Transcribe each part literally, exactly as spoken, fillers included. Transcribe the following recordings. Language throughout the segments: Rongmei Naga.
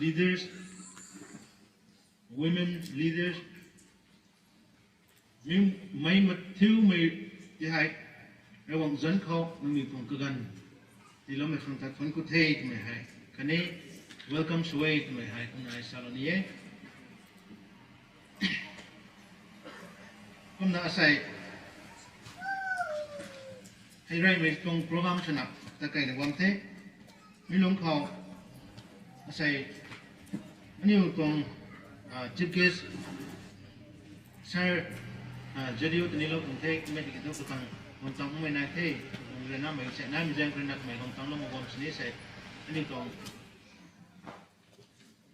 leaders, women leaders, mi, mei mathiumei ti hei, Ravguangc zanc khou nangniw tuang kaganv tiiloumei khang ta thuanc ku the twmei hei, khatni welcome sw e twmei hei kumna ai salou ni e. Kumna asei, hei reymei tuang program swna takeina bam the. Mi lungc khou asei, aniu tuang chief guest sir, Jadiu Tanilou tuang the, kummei tiki thu kakhang guang tangmei nai the, tuang ryanramei se naimei zaeng khou ruina kamei guang tangloumei bam sini sei, aniu tuang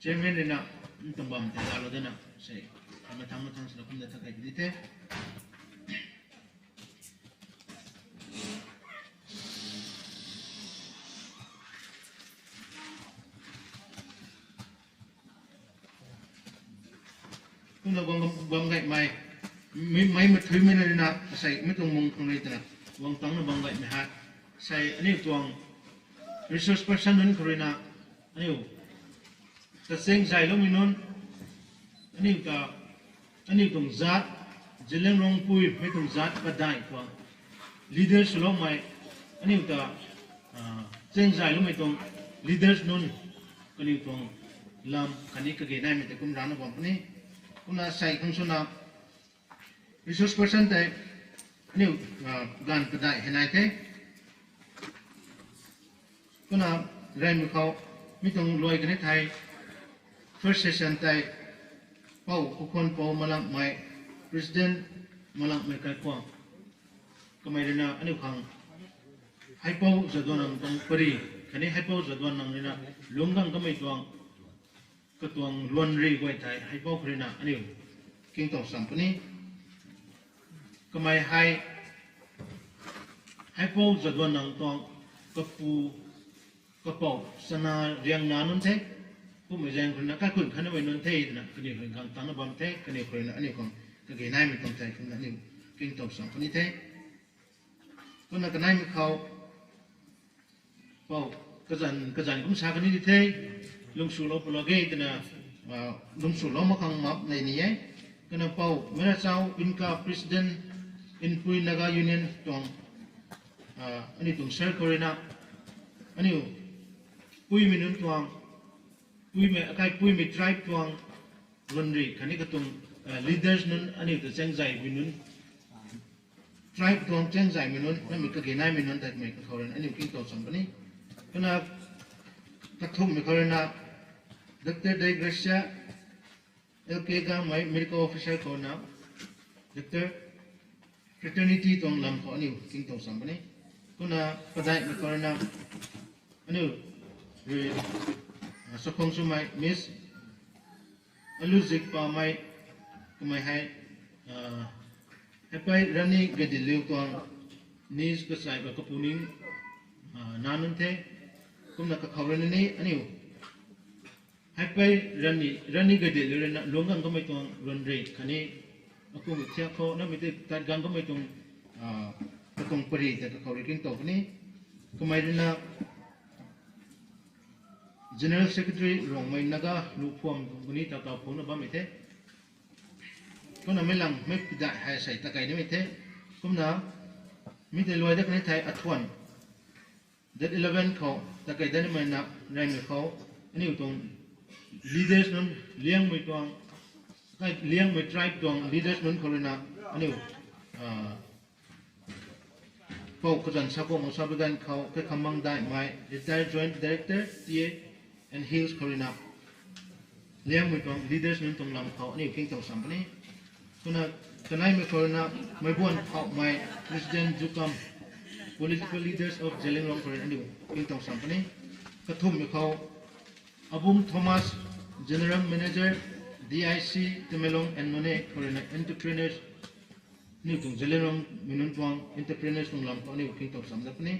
chairman ruina, tuang bam tei laalou dana sei, mathang mathang swna kumna thakai puni the. Kumna guang bam gaymei, mei mathiumei na ruina asei mi tuang mung khang rui twna guang tangna bam gaymei hei, sei aniu tuang resource person nunc khou ruina, aniu ta chaeng zayloumei nunc, aniu ta, aniu tuang zaat, Zeliangrongpui mei tuang zaat padeih tuang leaders swloumei, aniu ta chaeng zayloumei tuang leaders nunc, kaniw tuang lam khatni kage naimei tei kum rana bam puni. Kumna sei khang swna resource person tei aniu gaanv padeih hei nai the. Kumna reymei khou mi tuang luai kani thei first session tei Pou Khukhonpou Malangmei, President Malangmei Kaikhwang, kamei ruina aniu khang Haipou Jadonang tuang pari khatni Haipou Jadonang ruina lungc gang kamei tuang katuang luan ri guay thei Haipou khou ruina aniu kingtow cham puni. Kamei hei Haipou Jadonang tuang kapu, kapou chana riang nac nunc the. Kummei zaeng khou ruina kaikhun khatnamei nunc the twna kaniw khou gang tangna bam the, kaniw khou ruina aniu khang kage naimei tuang thei kumna aniu kingtow cham puni the. Kumna kanaimei khou Pou, kazanc kazanc kum sa kani di the, lungsulou palou ge twna, lungsulou mak khang map nei ni e. Kumna Pou Meirachau Inka, President Inpui Naga Union tuang, aniu tuang sir khou ruina, aniu puimei nunc tuang, puimei, akai puimei tribe tuang luan ri khatni katuang leaders nunc aniu ta chaeng zaymei nunc, tribe tuang chaeng zaymei nunc, namei kage naimei nunc tatmei kakhou ruina aniu kingtow cham puni. Kumna kathumhmei khou ruina Doctor Dei Gracia, L K Gangmei, Medical Officer khou na, Doctor Fraternity tuang lam khou aniu kingtow cham puni. Kumna padeihmei khou ruina aniu rui, Sakhong Swmei, Miss Aluzik Pamei, kamei hei Haipei Rani Gaidinliu tuang niece kachai ba kapu ning nac nunc the. Kumna kakhou ruina ni aniu Haipei Rani, Rani Gaidinliu ruina lungc gang kamei tuang luan ri khatni akumhmei thiak khou namei tei tat gang kamei tuang, katuang pari tei kakhou rui kingtow puni. Kamei ruina General Secretary Rongmei Naga Luphuam tuang kuni ta kaw phungna bammei the. Kumna mei lang mei pidai hei sei takei nimei the. Kumna mi tei luai dat kani thei athuan date eleven khou takei dat nimei na, reymei khou aniu tuang leaders nunc, Liangmei tuang, Liangmei tribe tuang leaders nunc khou ruina aniu Pou Kazan Sakhong Sabagan khou Kaikhambang Daihmei, Retired Joint Director, T A and Hills khou ruina Liangmei tuang leaders nunc tuang lam khou aniu kingtow cham puni. Kumna kanaimei khou ruina Meibuan Phaumei, President Zukam, Political Leaders of Zeliangrong khou ruina aniu kingtow cham puni. Kathumhmei khou Abung Thomas, General Manager, D I C, Tamenglong and Noney khou ruina entrepreneurs, aniu tuang Zeliangrongmei nunc tuang entrepreneurs tuang lam khou aniu kingtow cham dat puni.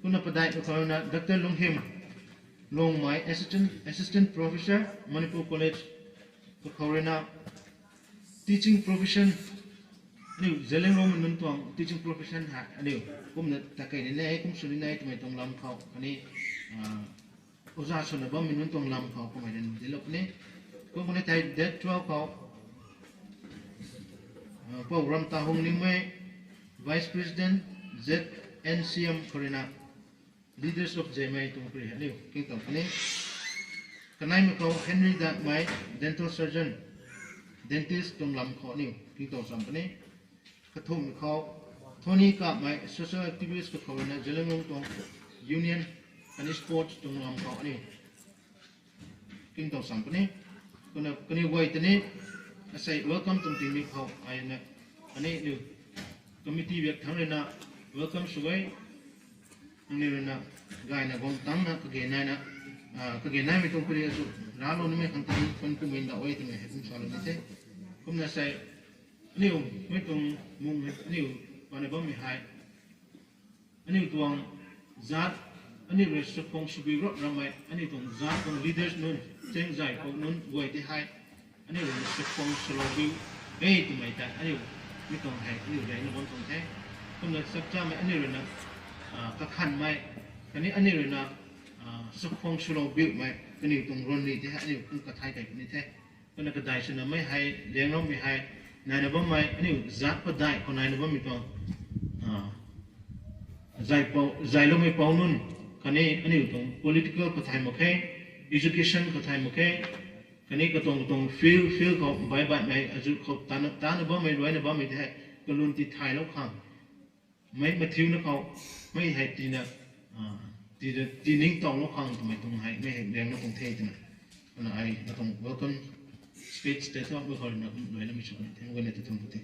Kumna padeihmei khou ruina Doctor Lunghim Longmei, Assistant, Assistant Professor, Manipur College, kakhou ruina teaching profession, aniu Zeliangrongmei nunc tuang teaching profession hei aniu kumna takei ni ne, kum sw ni ne twmei tuang lam khou khatni oja swna bammei nunc tuang lam khou kamei rui na dinclou puni. Kum puni thei date twelve khou, uh, Pou Ramtahung Nimei, Vice President, Z N C M khou rui na, Leaders of Zemei tuang pary hei aniu kingtow puni. Kaneimei khou Henry Datmei, Dental Surgeon, Dentist tuang lam khou aniu kingtow cham puni. Kathumhmei khou Tony Kapmei, Social Activist kakhou rui na Zeliangrong tuang Union khatni Sports tuang lam khou aniu kingtow cham puni. Kumna kaniw guay ta ni asei welcome tuang tingmik khou ai na, khatni aniu committee biak thangc rui na welcome sw e. Nangniw rui na gayna guang tangcna kage naina, ah, kage naimei tuang pary azu raclou nimei khang ta ni pan kumei ndauh e twmei hei kum salou ni the. Kumna sei aniu mei tuang mung aniu pana bammei hei aniu tuang zat, aniu rui chakhwang swbiu rap ramei aniu tuang zat tuang leaders nunc, chaeng zay khou nunc guay tei hei aniu rui chakhwang swlou biu e twmei tei aniu mi tuang hei aniu reyna bam tuang the. Kumna chapchamei aniu rui na, ah, kakhanmei, khatni aniu rui na, ah, chakhwang swlou biumei kaniw tuang ranni tei hei aniu kum kathai kei puni the. Kumna kadai swna mei hei, liangloumei hei, naina bammei aniu zat padeih khou naina bammei tuang, ah, zay pou, zayloumei pou nunc, khatni aniu tuang political kathai mak khe, education kathai mak khe, khatni katuang katuang field, field khou baih baihmei azu khou tana, tana bammei, ruaina bammei tei hei kalun tithaylou khang mei mathiuna khou, mei hei tina, ah, ti, tiningtowlou khang twmei tuang hei mei hei liangna tuang the twna, kumna ai atuang welcome speech tei thu mei khou rui na kum luaina mei sw ni the, mei guayna ta thum the.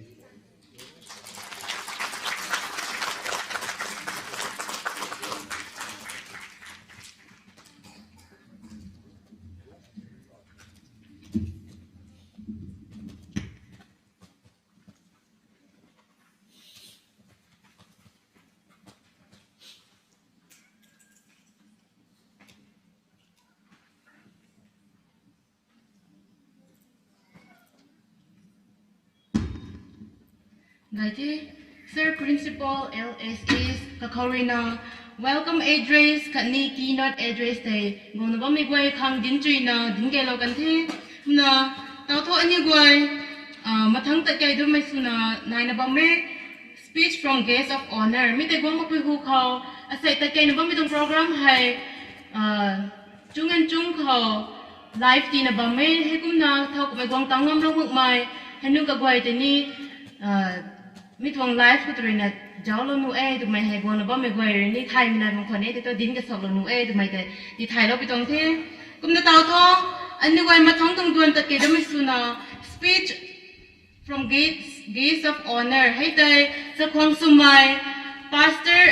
Gay the, Sir Principal L S S kakhou rui na welcome address khatni keynote address tei guangna bammei guay khang dinc chuina dinc keylou kan the. Kumna taw thu aniu guay, ah, mathangc tat kei dummei swna naina bam e. Speech from Guest of Honour. Mi tei guang makpui hu khou, asei tat keina bammei tuang program hei, ah, chung and chung khou live tina bam e. Heikumna thau kummei guang tang ngamlou makmei, hei nu kaguay tei ni, ah, mi tuang live khou tei rui na zauclou nuh e twmei hei guangna bammei guay rui ni thaymei nai bam khwan e tei thu dinc kasauhlou nuh e twmei tei tithaylou pi tuang the. Kumna taw thu, aniu guay mathangc tuang duan tat kei dummei swna speech from guest, guest of honour hei tei chakhwang swmei pastor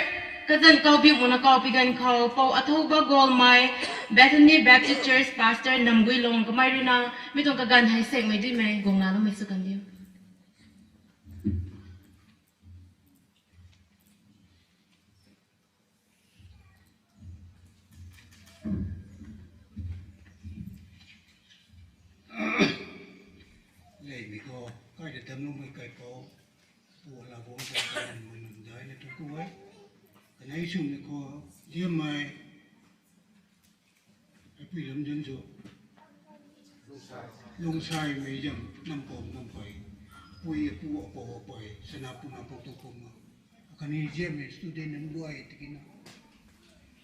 kazanc kau biu makna kau pi ganv khou Pou Athouba Golmei, Bethany Baptist Church pastor Namguilong kamei rui na mi tuang kaganv hei sekmei duimei guang laloumei sw kan diu. Leymei khou kai ta damcloumei kaipouc, Pu Labuangc ta kaimei nunc daina thuanc ku e. Kanei swmei khou ziammei, apui lam zan sw, lungsaimei zam nampou nampui, pui apu apou apui, sana puna pou tu kumna, akhatni ziammei student nunc guay tikina,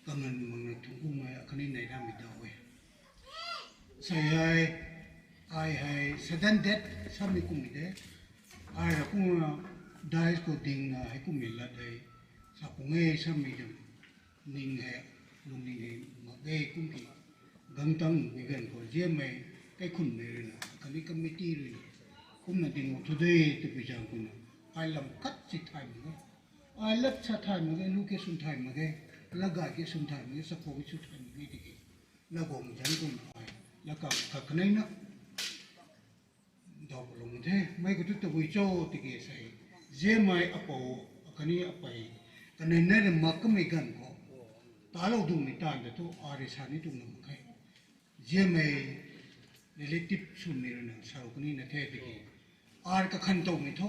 kanganv makna thuanc kumei akhatni nai ramei daw e. Sei hei, ai hei sudden death samei kummei de. Ai ra kumna dais khou dingna hei kummei lat hei sa pung e samei zam ning hei, lungning hei mak e kum ki, gangtangmei ganv khou ziammei kaikhunmei rui na khatni committee rui na kumna dinglou thu de twpui zaeng kumna, ai lam khat si thay mak e. Ai lat sa thay mak e, lu ke swn thay mak e, lat gay ke swn thay mak e, chakhwang sw thay mak e tiki, lat guang zanc kumna ai lat kang khat kanei na daw lung the. Mei khou thu tabui cho tiki sei, ziammei apou akhatni apei kanei na ram mak kamei ganv khou talou dummei taanv ta thu ai rui sa ni tuang na mak khe. Ziammei relative swmei rui na sa kani na the tiki, ar kakhan towmei thu,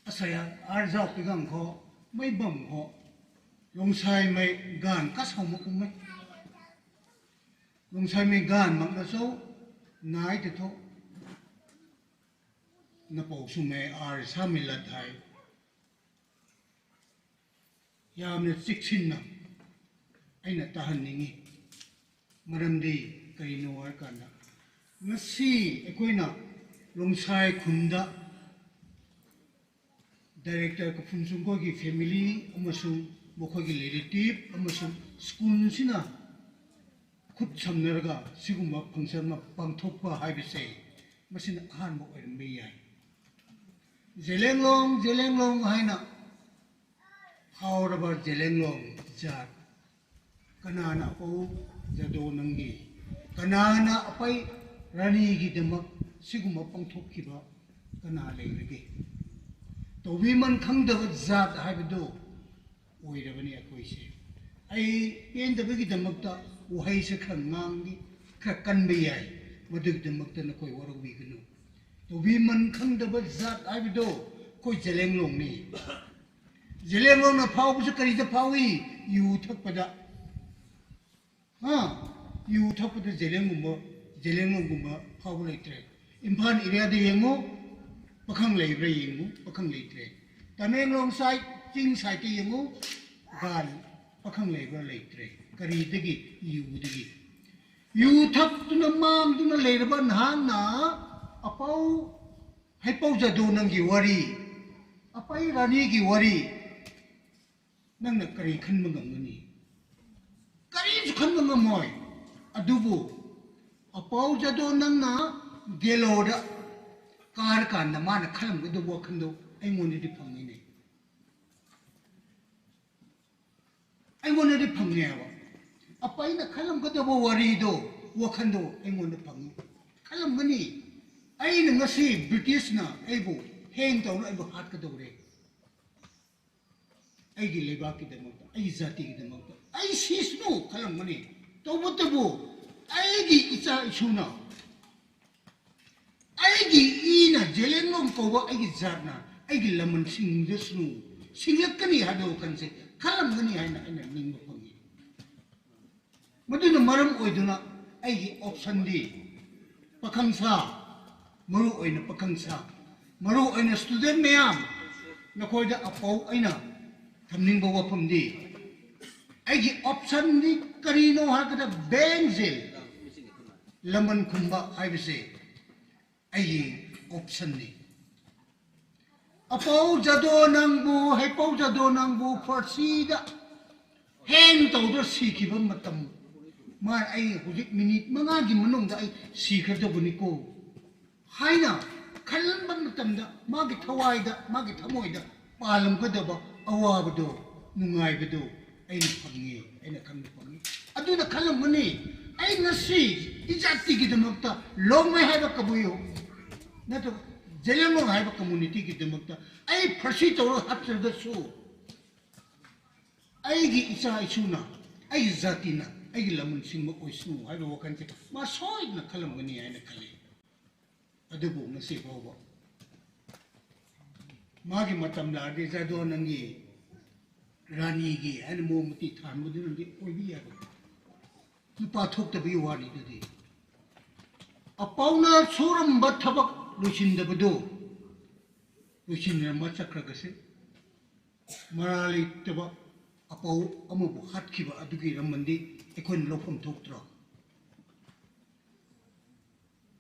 asei ar zauh pi ganv khou, mei bam khou, lungsaimei ganv kasau mak kum e. Lungsaimei gaanv makna cho, nai tei thu, napou swmei ar samei lat hei yamna chiksinna aina tahan ning e. Maramdi karino ar kanda, ngasi ꯑꯩꯈꯣꯏꯅ Lungsaimei khunda director Kaphunchung khou ki family ꯑꯃꯁꯨꯡ ꯃꯈꯣꯏꯒꯤ relative ꯑꯃꯁꯨꯡ school ꯁꯤꯅ ꯈꯨꯠ ꯁꯝꯅꯔꯒ ꯁꯤꯒꯨꯝꯕ function ꯑꯃ ꯄꯥꯡꯊꯣꯛꯄ ꯍꯥꯏꯕꯁꯦ ꯃꯁꯤꯅ ꯑꯍꯥꯟꯕ ꯑꯣꯏꯔꯝꯕ ꯌꯥꯏ꯫ ꯖꯦꯂꯦꯡꯂꯣꯡ, ꯖꯦꯂꯦꯡꯂꯣꯡ ꯍꯥꯏꯅ ꯐꯥꯎꯔꯕ ꯖꯦꯂꯦꯡꯂꯣꯡ ꯖꯥꯠ, ꯀꯅꯥꯅ ꯑꯄꯧ ꯖꯥꯗꯣ ꯅꯪꯒꯤ, ꯀꯅꯥꯅ ꯑꯄꯩ ꯔꯥꯅꯤꯒꯤꯗꯃꯛ ꯁꯤꯒꯨꯝꯕ ꯄꯥꯡꯊꯣꯛꯈꯤꯕ ꯀꯅꯥ ꯂꯩꯔꯒꯦ? ꯇꯧꯕꯤꯃꯟ ꯈꯪꯗꯕ ꯖꯥꯠ ꯍꯥꯏꯕꯗꯨ ꯑꯣꯏꯔꯕꯅꯤ ꯑꯩꯈꯣꯏꯁꯦ꯫ ꯑꯩ ꯄꯦꯟꯗꯕꯒꯤꯗꯃꯛꯇ ꯋꯥꯍꯩꯁꯦ ꯈꯔ ꯉꯥꯡꯒꯦ, ꯈꯔ ꯀꯟꯕ ꯌꯥꯏ, ꯃꯗꯨꯒꯤꯗꯃꯛꯇ ꯅꯈꯣꯏ ꯋꯥꯔꯧꯕꯤꯒꯅꯨ꯫ ꯇꯧꯕꯤꯃꯟ ꯈꯪꯗꯕ ꯖꯥꯠ ꯍꯥꯏꯕꯗꯣ ꯑꯩꯈꯣꯏ ꯖꯦꯂꯦꯡꯂꯣꯡꯅꯤ꯫ ꯖꯦꯂꯦꯡꯂꯣꯡꯅ ꯐꯥꯎꯕꯁꯨ ꯀꯔꯤꯗ ꯐꯥꯎꯏ? ꯌꯨ ꯊꯛꯄꯗ꯫ ꯍꯥ? ꯌꯨ ꯊꯛꯄꯗ ꯖꯦꯂꯦꯡꯒꯨꯝꯕ, ꯖꯦꯂꯦꯡꯂꯣꯡꯒꯨꯝꯕ ꯐꯥꯎꯕ ꯂꯩꯇ꯭ꯔꯦ꯫ ꯏꯝꯐꯥꯜ areaꯗ ꯌꯦꯡꯉꯨ, ꯄꯥꯈꯪ ꯂꯩꯕ꯭ꯔꯥ ꯌꯦꯡꯉꯨ, ꯄꯥꯈꯪ ꯂꯩꯇ꯭ꯔꯦ꯫ ꯇꯃꯦꯡꯂꯣꯡ side, ꯆꯤꯡ sideꯇ ꯌꯦꯡꯉꯨ, ꯒꯥꯟ ꯄꯥꯈꯪ ꯂꯩꯕ꯭ꯔꯥ ꯂꯩꯇ꯭ꯔꯦ꯫ ꯀꯔꯤꯗꯒꯤ? ꯌꯨꯗꯒꯤ꯫ ꯌꯨ ꯊꯛꯇꯨꯅ ꯃꯥꯡꯗꯨꯅ ꯂꯩꯔꯕ ꯅꯍꯥꯛꯅ ꯑꯄꯧ, ꯍꯩꯄꯧ ꯖꯥꯗꯣ ꯅꯪꯒꯤ ꯋꯥꯔꯤ, ꯑꯄꯩ ꯔꯥꯅꯤꯒꯤ ꯋꯥꯔꯤ, ꯅꯪꯅ ꯀꯔꯤ ꯈꯟꯕ ꯉꯝꯒꯅꯤ? ꯀꯔꯤꯁꯨ ꯈꯟꯕ ꯉꯝꯃꯣꯏ꯫ ꯑꯗꯨꯕꯨ ꯑꯄꯧ ꯖꯥꯗꯣ ꯅꯪꯅ ꯒꯦꯂꯣꯗ ꯀꯥꯔꯀꯥꯟꯗ ꯃꯥꯅ ꯈꯜꯂꯝꯒꯗꯕ ꯋꯥꯈꯜꯗꯣ ꯑꯩꯉꯣꯟꯗꯗꯤ ꯐꯪꯉꯤꯅꯦ꯫ ꯑꯩꯉꯣꯟꯗꯗꯤ ꯐꯪꯉꯦꯕ꯫ ꯑꯄꯩꯅ ꯈꯜꯂꯝꯒꯗꯕ ꯋꯥꯔꯤꯗꯣ, ꯋꯥꯈꯜꯗꯣ ꯑꯩꯉꯣꯟꯗ ꯐꯪꯉꯤ꯫ ꯈꯜꯂꯝꯒꯅꯤ, ꯑꯩꯅ ꯉꯁꯤ Britishꯅ ꯑꯩꯕꯨ hang ꯇꯧꯔ ꯑꯩꯕꯨ ꯍꯥꯠꯀꯗꯧꯔꯦ꯫ ꯑꯩꯒꯤ ꯂꯩꯕꯥꯛꯀꯤꯗꯃꯛꯇ, ꯑꯩꯒꯤ ꯖꯥꯇꯤꯒꯤꯗꯃꯛꯇ ꯑꯩ ꯁꯤꯁꯅꯨ ꯈꯜꯂꯝꯒꯅꯤ꯫ ꯇꯧꯕꯇꯕꯨ ꯑꯩꯒꯤ ꯏꯆꯥ ꯏꯁꯨꯅ ꯑꯩꯒꯤ ꯏꯅ ꯖꯦꯂꯦꯡꯂꯣꯡ ꯀꯧꯕ ꯑꯩꯒꯤ ꯖꯥꯠꯅ ꯑꯩꯒꯤ ꯂꯃꯟ ꯁꯤꯡꯖꯁꯅꯨ, ꯁꯤꯡꯂꯛꯀꯅꯤ ꯍꯥꯏꯕ ꯋꯥꯈꯜꯁꯦ ꯈꯜꯂꯝꯒꯅꯤ ꯍꯥꯏꯅ ꯑꯩꯅ ꯅꯤꯡꯕ ꯐꯪꯉꯤ꯫ ꯃꯗꯨꯅ ꯃꯔꯝ ꯑꯣꯏꯗꯨꯅ ꯑꯩꯒꯤ optionꯗꯤ ꯄꯥꯈꯪ ꯁꯥ, ꯃꯔꯨ ꯑꯣꯏꯅ ꯄꯥꯈꯪ ꯁꯥ, ꯃꯔꯨ ꯑꯣꯏꯅ student ꯃꯌꯥꯝ, ꯅꯈꯣꯏꯗ ꯑꯄꯧ ꯑꯩꯅ ꯊꯝꯅꯤꯡꯕ ꯋꯥꯐꯝꯗꯤ, ꯑꯩꯒꯤ optionꯗꯤ ꯀꯔꯤꯅꯣ ꯍꯥꯏꯔꯒꯗ ꯕꯦꯡ ꯖꯦꯜ, ꯂꯃꯟ ꯈꯨꯝꯕ ꯍꯥꯏꯕꯁꯦ ꯑꯩꯒꯤ optionꯅꯤ꯫ ꯑꯄꯧ ꯖꯥꯗꯣ ꯅꯪꯕꯨ, ꯍꯩꯄꯧ ꯖꯥꯗꯣ ꯅꯪꯕꯨ ꯐꯥꯔꯁꯤꯗ hang ꯇꯧꯗꯨꯅ ꯁꯤꯈꯤꯕ ꯃꯇꯝ, ꯃꯥ ꯑꯩ ꯍꯧꯖꯤꯛ minute ꯃꯉꯥꯒꯤ ꯃꯅꯨꯡꯗ ꯑꯩ ꯁꯤꯈ꯭ꯔꯗꯧꯕꯅꯤꯀꯣ ꯍꯥꯏꯅ ꯈꯜꯂꯝꯕ ꯃꯇꯝꯗ ꯃꯥꯒꯤ ꯊꯋꯥꯏꯗ, ꯃꯥꯒꯤ ꯊꯃꯣꯏꯗ ꯄꯥꯜꯂꯝꯒꯗꯕ ꯑꯋꯥꯕꯗꯣ, ꯅꯨꯡꯉꯥꯏꯕꯗꯣ ꯑꯩꯅ ꯐꯪꯉꯤ, ꯑꯩꯅ ꯈꯪꯕ ꯐꯪꯉꯤ꯫ ꯑꯗꯨꯅ ꯈꯜꯂꯝꯒꯅꯤ, ꯑꯩ ꯉꯁꯤ ꯏꯖꯥꯇꯤꯒꯤꯗꯃꯛꯇ ꯂꯣꯡꯃꯩ ꯍꯥꯏꯕ ꯀꯕꯨꯏ ꯍꯣ, ꯅꯠꯇ꯭ꯔꯒ ꯖꯦꯂꯦꯡꯂꯣꯡ ꯍꯥꯏꯕ communityꯒꯤꯗꯃꯛꯇ ꯑꯩ ꯐꯥꯔꯁꯤ ꯇꯧꯔꯒ ꯍꯥꯠꯆꯔꯒꯁꯨ, ꯑꯩꯒꯤ ꯏꯆꯥ ꯏꯁꯨꯅ, ꯑꯩꯒꯤ ꯖꯥꯇꯤꯅ ꯑꯩꯒꯤ ꯂꯃꯟ ꯁꯤꯡꯕ ꯑꯣꯏꯁꯅꯨ ꯍꯥꯏꯕ ꯋꯥꯈꯜꯁꯦ ꯃꯥ ꯁꯣꯏꯗꯅ ꯈꯜꯂꯝꯒꯅꯤ ꯍꯥꯏꯅ ꯈꯜꯂꯤ꯫ ꯑꯗꯨꯕꯨ ꯉꯁꯤ ꯐꯥꯎꯕ ꯃꯥꯒꯤ ꯃꯇꯝ ꯂꯥꯛꯑꯗꯤ ꯖꯥꯗꯣ ꯅꯪꯒꯤ ꯔꯥꯅꯤꯒꯤ ꯍꯥꯏꯅ ꯃꯑꯣꯡ ꯃꯇꯤ ꯊꯥꯟꯕꯗꯨꯅꯗꯤ ꯑꯣꯏꯕ ꯌꯥꯔꯣꯏ꯫ ꯅꯨꯄꯥ ꯊꯣꯛꯇꯕꯒꯤ ꯋꯥꯅꯤ ꯑꯗꯨꯗꯤ꯫ ꯑꯄꯧꯅ ꯁꯨꯔꯝꯕ ꯊꯕꯛ ꯂꯣꯏꯁꯤꯟꯗꯕꯗꯨ ꯂꯣꯏꯁꯤꯟꯅꯔꯝꯕ ꯆꯠꯈ꯭ꯔꯒꯁꯦ, ꯃꯔꯥ ꯂꯩꯇꯕ ꯑꯄꯧ ꯑꯃꯕꯨ ꯍꯥꯠꯈꯤꯕ ꯑꯗꯨꯒꯤ ꯔꯃꯟꯗꯤ ꯑꯩꯈꯣꯏꯅ ꯂꯧꯐꯝ ꯊꯣꯛꯇ꯭ꯔꯣ?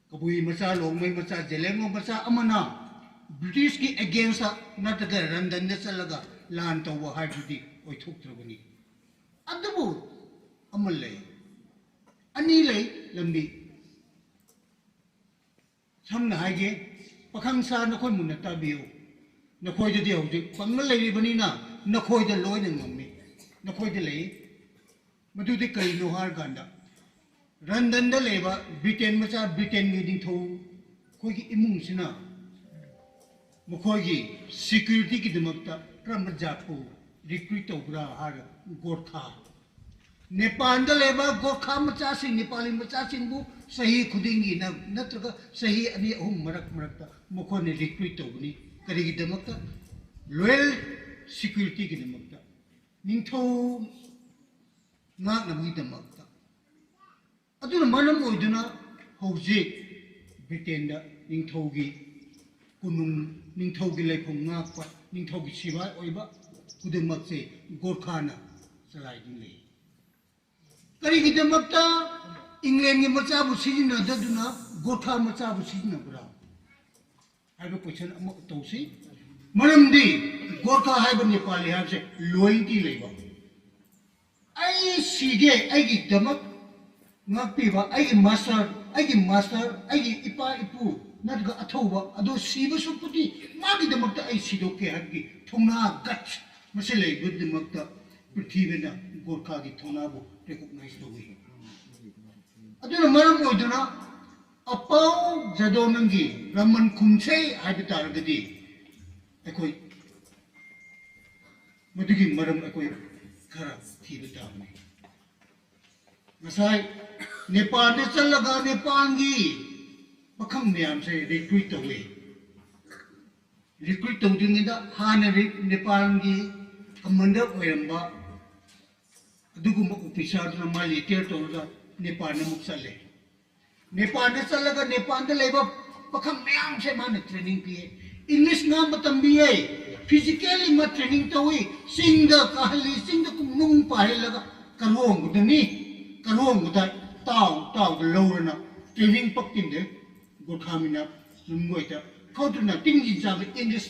ꯀꯕꯨꯏ ꯃꯆꯥ, ꯂꯣꯡꯃꯩ ꯃꯆꯥ, ꯖꯦꯂꯦꯡꯂꯣꯡ ꯃꯆꯥ ꯑꯃꯅ Britishꯀꯤ againstꯇ ꯅꯠꯇ꯭ꯔꯒ ꯔꯟꯗꯟꯗ ꯆꯠꯂꯒ ꯂꯥꯟ ꯇꯧꯕ ꯍꯥꯏꯕꯗꯨꯗꯤ ꯑꯣꯏꯊꯣꯛꯇ꯭ꯔꯕꯅꯤ꯫ ꯑꯗꯨꯕꯨ ꯑꯃ ꯂꯩ, ꯑꯅꯤ ꯂꯩ ꯂꯝꯕꯤ꯫ ꯁꯝꯅ ꯍꯥꯏꯒꯦ, ꯄꯥꯈꯪ ꯁꯥ ꯅꯈꯣꯏ ꯃꯨꯟꯅ ꯇꯥꯕꯤꯌꯨ꯫ ꯅꯈꯣꯏꯗꯗꯤ ꯍꯧꯖꯤꯛ ꯄꯪꯅ ꯂꯩꯔꯤꯕꯅꯤꯅ ꯅꯈꯣꯏꯗ ꯂꯣꯏꯅ ꯉꯝꯃꯤ꯫ ꯅꯈꯣꯏꯗ ꯂꯩ꯫ ꯃꯗꯨꯗꯤ ꯀꯔꯤꯅꯣ ꯍꯥꯏꯔꯀꯥꯟꯗ, ꯔꯟꯗꯟꯗ ꯂꯩꯕ ꯕ꯭ꯔꯤꯇꯦꯟ ꯃꯆꯥ, ꯕ꯭ꯔꯤꯇꯦꯟꯒꯤ ꯅꯤꯡꯊꯧ ꯑꯩꯈꯣꯏꯒꯤ ꯏꯃꯨꯡꯁꯤꯅ ꯃꯈꯣꯏꯒꯤ securityꯒꯤꯗꯃꯛꯇ ꯀꯔꯝꯕ ꯖꯥꯠꯄꯨ recruit ꯇꯧꯕ꯭ꯔꯥ ꯍꯥꯏꯔꯒ ꯒꯣꯔꯈꯥ, ꯅꯦꯄꯥꯜꯗ ꯂꯩꯕ ꯒꯣꯔꯈꯥ ꯃꯆꯥꯁꯤꯡ, ꯅꯦꯄꯥꯂꯤ ꯃꯆꯥꯁꯤꯡꯕꯨ ꯆꯍꯤ ꯈꯨꯗꯤꯡꯒꯤ ꯅ-, ꯅꯠꯇ꯭ꯔꯒ ꯆꯍꯤ ꯑꯅꯤ ꯑꯍꯨꯝ ꯃꯔꯛ ꯃꯔꯛꯇ ꯃꯈꯣꯏꯅ recruit ꯇꯧꯒꯅꯤ꯫ ꯀꯔꯤꯒꯤꯗꯃꯛꯇ? Loyal securityꯒꯤꯗꯃꯛꯇ, ꯅꯤꯡꯊꯧ ꯉꯥꯛꯅꯕꯒꯤꯗꯃꯛꯇ꯫ Aduna maram oiduna howzit Britain da ningthougi kunung, ningthougi leiphung ngak pat, ningthougi sibai oiba kudamak se Gorkhana chalai ding le. Kari kidamak ta England ki macha bu sijina daduna Gorkha macha bu sijina bra. Haiba question ama tou si. Maram di Gorkha haiba Nepali haiba se loyalty leiba. Ai si de, aigi damak ngakpiba, aigi master, aigi master, aigi ipa ipu, natga athouba, adu siba suk pati, magi damak ta ai si do ke haiba ki, thungna guts, masi leiba damak ta, prithvi na Gorkha ki thungna bu recognize tou e. Aduna maram oiduna, Apou Jadonang ki raman khum se haiba targadi, akhoi, madugi maram akhoi khara thiba ta ne. Ngasai, Nepal ni chalaga Nepal ki pakhang miyam se recruit tou e. Recruit tou ding da hana Nepal ki commander oiramba, adugumba officer na mali tir tou da Nepal na muk chat le. Nepal na chalaga Nepal da leiba pakhang miyam se mana training pi e. English ngam matam bi e. Physically ma training tou e. Singda kahali, singda kum nung pa hei laga. Karuang gu da ni. Karuang gu da tau, tau da lou rana. Training pak tin de. Gorkha mina nunc guay ta. Khou tuna ting jin cha English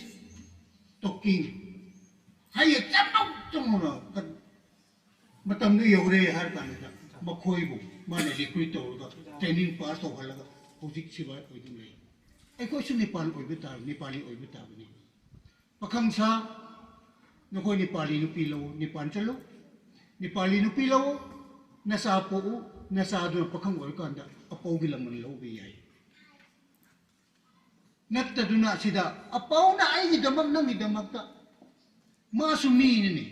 talking. Hei e cham lou, cham lou na. Matam nu yow re har kan ta, makhoibu, mana recruit tou laga, training pass tou halaga, houzik sibai oi ding le. Ai khou su Nepal oiba ta, Nepali oiba ta bani. Pakhang sa, nakhoi Nepali nupi lou, Nepal chalou. Nepali nupi lou, nasa pou, nasa duna pakhang oi kan ta, apou gi laman lou bi ai. Nat ta duna sida, apou na ai gi damak, nang gi damak ta. Ma su mi ni ni.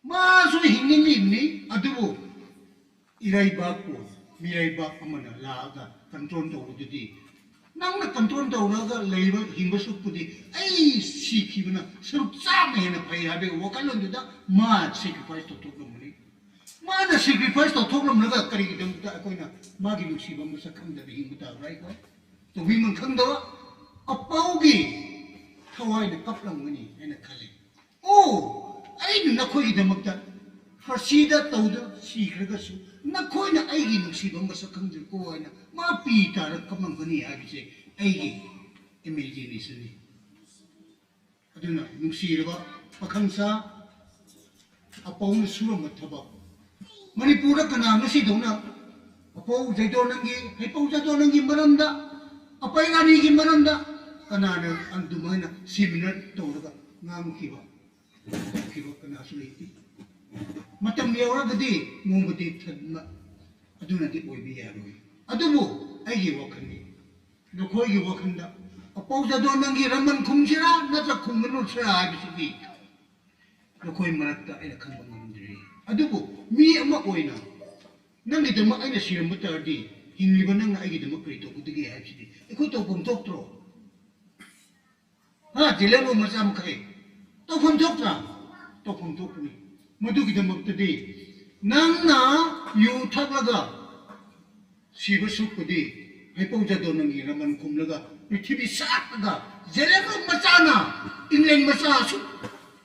Ma su hing ni mi ni, adubu. Irai bak pu, mirai bak amana laga, control tou didi. Nang na control tou laga, leiba hingba suk pudi. Ai si khi bana, saruk cha me na phai ha be, wakalon du da, ma sacrifice tou tou lou ni. Mana sacrifice tou thuk lam laga kari ki dam ta akoina, magi lungsi bam masa khang da hing mata rai ko. Tabui mang khang da, apou gi, thawai na kap lam ngani, aina khale. O, ai nu nakhoi ki damak ta, pharsi da tou da, si khre ga su, nakhoi na ai gi lungsi bam masa khang da ko aina, ma pi ta ra kap lam ngani hai bi se, ai gi, imagination ni. Aduna, lungsi ra ba, pakhang sa, apou na sura mat thaba. Manipur ra kana na si dona, apou Jadonang gi, hei pou Jadonang gi maram da, apei Rani gi maram da, kana na an dumai na seminar tou ra ba, ngam ki ba, ki ba kana su lei ti. Matam yau ra gadi, mung badi thad ma, aduna di oi bi ya rui. Adubu, ai gi wa khan ni. Nakhoi gi wakhanda, apou Jadonang gi raman khum sira, natra khum manu sira, ai bi si di. Nakhoi marak ta aina khang bam ngam diri. Adubu, mi ama oina. Nang gi dama aina siram bata di, hing liba nang na ai gi dama kari tou ku digi ai bi si di. Ai khou tou bam tok tro. Ha, jilem lo macham khe. Tou pham tok ta. Tou pham tok ni. Madu gi dama ta di. Nang na, yu thak laga. Siba suk pudi, hei pou Jadonang gi raman khum laga, prithibi sat laga, Zeliangrong machana, England macha suk,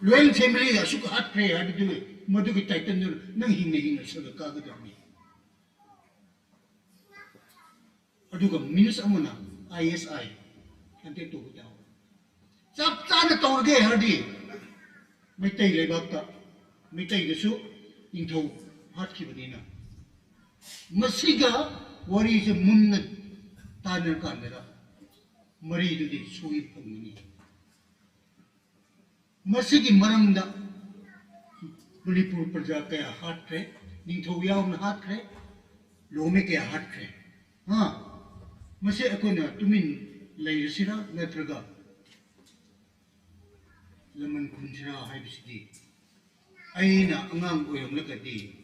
royal family a suk hat kre, hai bi du, madu ki title nu, nang hing na hing na sa ka ka da mi. Aduga minister amana, I S I, ante tu da. Chap chana tou ge har di. Meitei leibak ta. Meitei gasu ingthou hat ki bani na. Masiga wari se munna taner kan de ra. Mari tu di sui phung ni. Masigi maram da. Manipur praja kaya hat kre. Ningthou yau na hat kre. Lome kaya hat kre. Ha. Masi akoina tumin lei sira natraga. Laman khun sira hai bi si di. Aina angang oiram la ka di.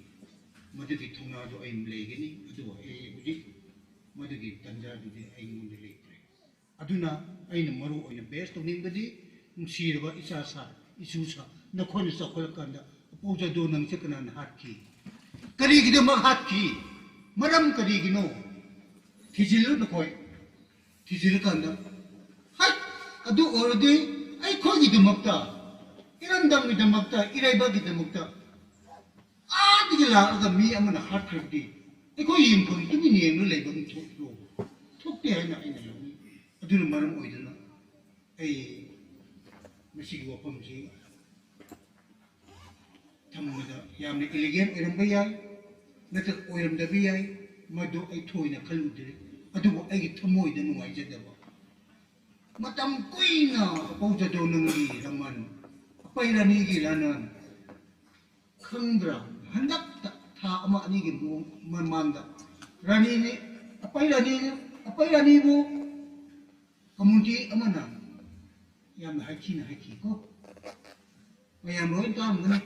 Madu ki thungna du ai mle gini, adu ai hudi. Madu ki tanja du di ai ngun di le pre. Aduna aina maru oina best to ning ka di. Nsi ra ba isa sa, isu sa. Na khon sa khol kanda. Apu Jadonang se kana na hat ki. Kari ki de mak hat ki. Maram karigino? Thizilu na khou. Thizilu kanda, hei, adu already, ai khou ki damak ta, iram dam ki damak ta, irai ba ki damak ta, a di ki la aga mi ama na hat khat di, ai khou yim khang tu mi niang lu lei bam thuk lo, thuk ti hai na ai na lo ni. Adu na maram oi dana, ai masi ki wapam si. Thammei da yamna elegant oiram bai ai, nata oiram da bai ai, madu ai thuina khalu de. Adubu ai ki thamoi da nungai zat da ba. Matam kuina apou Jadonang ki raman, apei Rani ki ranan, khangra, handak ta tha ama ani ki mu, man, man da. Rani ni, apei Rani ni, apei Rani bu, community ama na, yamna hai thi na hai thi ko. Mayam rui tam gani.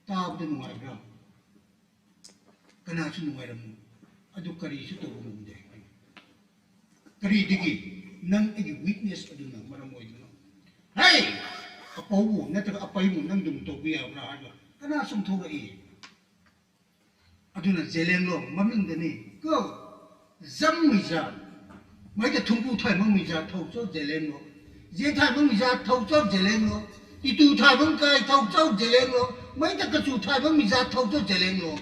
Tabda nungai bra. Kana chu nungai ram. Adu kari chu tou bam de. Kari diki, nang agi witness adu na maram oi duna. Hei! Apou bu, nata apei bu, nang dum tou bia bra hai ba. Kana sum thou ra e. Aduna Zeliangrong, maming da ni. Ko, zammei za. Mei ta thungpu thay makmei za thou cho Zeliangrong. Zia thay makmei za thou cho Zeliangrong. Titu thay mak kai thou cho Zeliangrong. Mei ta kachu thay makmei za thou cho Zeliangrong.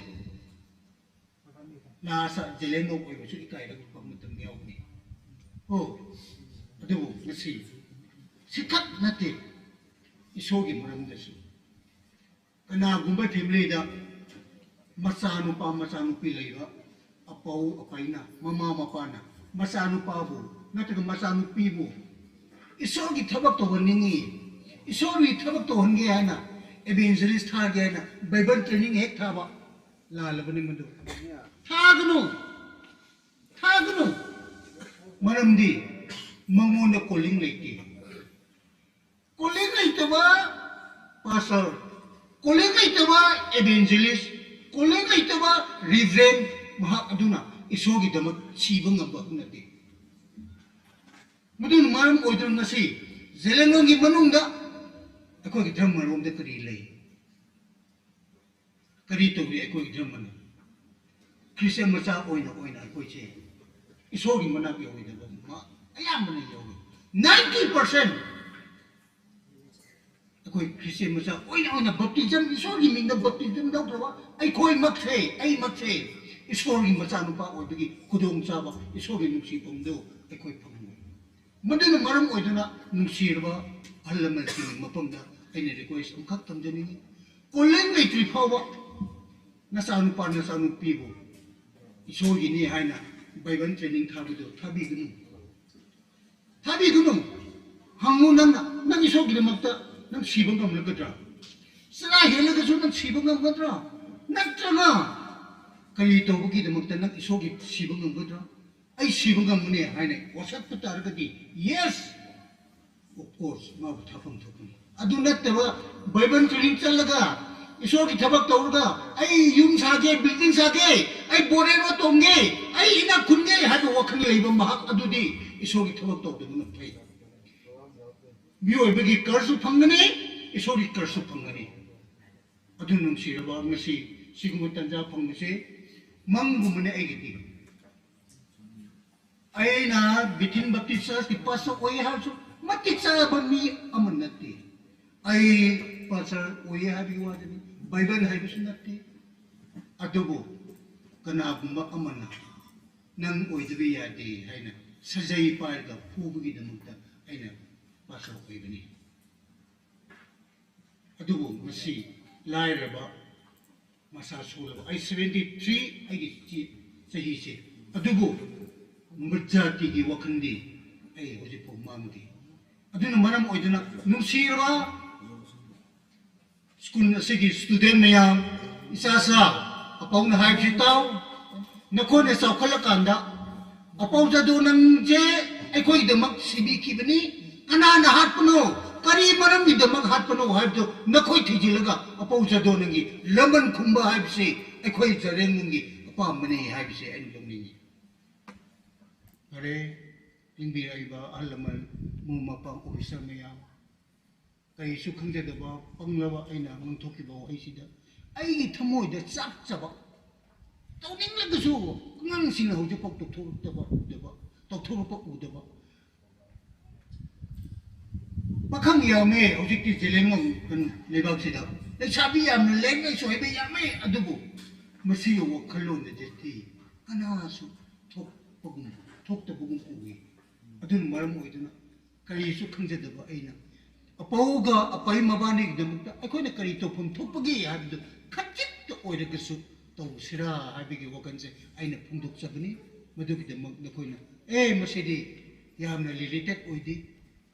Lasa Zeliangrong oi ba chu ikai ra bam ta miau ni. O, adu, masi. Sikhat na te. Iso ki maram da su. Kana gumbai family da, macha nupa, macha nupi lei ba, apou, apeina, mama, mapana, macha nupa bu, nata macha nupi bu, Isor ki thabak tou han ning e, Isor ki thabak tou han ge hai na, evangelist tha ge hai na, Bible training hek tha ba, la la ba ni madu. Tha kanu, tha kanu, maram di, mangu na calling lei ti. Calling lei ta ba pastor, calling lei ta ba evangelist, calling lei ta ba reverend, mahak aduna Isor ki damat si bam ngam ba na te. Madun maram oi dun na si, Zeliangrong ki manung da, akhou ki dram maram da kari lei. Kari tou ri akhou ki dram mana. Christian macha oina oina akhou se. Isor ki mana ki oi da ba ma, ayam mana yo. Ninety percent. Akhou Christian macha oina oina baptism, Isor ki ming da baptism dau tou ba. Akhou mak the, ai mak the. Isor ki macha nupa oi da ki khudong cha ba, Isor ki nungsi pam do, akhou phang. Maduna maram oi duna nungsi ra ba, ahal lamei si ni mapam da, ai ni request am khak tam jani. Calling lei tui phau ba, na sa nupa, na sa nupi bu. Isor ki ni hai na, Bible training tha bi do, tha bi kanu. Tha bi kanu. Hangu nang na, nang Isor ki damak ta, nang si bam kam la katra. Sara he la kasu nang si bam kam katra. Nang tra na. Kari tou ba ki damak ta, nang Isor ki si bam kam katra. Ai si bam kam ne, hai ne, wasat pata ra kati. Yes. Of course, ma bu tha kam tho kam. Adu nat ta ba, Bible training chal la ga, Isor ki thabak tou ra ga, ai yum sa ge, building sa ge, ai bore ro tong ge, ai ina khun ge, hai bu wakhan lei ba mahak adu di, Isor ki thabak tou de na phei. Miu ai ba ki kar su phang gani, Isor ki kar su phang gani. Adu nungsi ra ba, masi, si kum tanja phang masi, mang bu mane ai ki di. Ai na Bethel Baptist Church ki pastor oi hai su, matik cha ba mi aman na te. Ai pastor oi hai bi wa de ni, Bible hai bi su na te. Adubu, kana gumba aman na, nang oi de bi ya de, hai na, sajai pai ga phu bu ki damak ta, ai na, pastor oi ba ni. Adubu masi, lai ra ba, masa sw la ba, ai seventy three, ai ki chi, chahi se. Adubu, mbaza ti ki wakhan di, ai hoji pou mang di. Aduna maram oi duna, nungsi ra ba, school na si ki student mayam, isa sa, apou na hai si tau, na khou na sau khala kanda, Apou Jadonang je, akhou damak si bi ki ba ni, kana na hat pano, kari maram ki damak hat pano, hai tu, na khou thi ji la ga, Apou Jadonang ki, laman khum ba hai bi se, akhou Zeliangrong ki, apa mane hai bi se, ai ni lung ni ni. Are, tingbi ai ba, ahal lamei, mu mapang officer mayam. Kai su khang ja da ba, pang la ba, ai na, mang thok ki ba, ai si da. Ai ki thamoi da chak cha ba. Tau ning la kasu, ngang sina hou ji pak tuk thur ta ba, u da ba, tau thur pak u da ba. Pakhang yamei, hou ji ti Zeliangrong kan leibak si da. Lei sa bi yam, lei ngai sui bi yamei, adu bu. Masi yo wa khalon na je ti. Kana su, thok pagum, thok ta pagum ku wi. Adun maram oi duna. Kari su khang je da ba ai na. Apou ga, apei mabani da muk ta. Ai khou na kari to phum thok pagi ya du. Khat jit ta oi da kasu. Tau sira, hai bi gi wa kan se. Ai na phung duk sa bani. Madu ki da muk na khou na. Eh, masi di. Yam na limited oi di.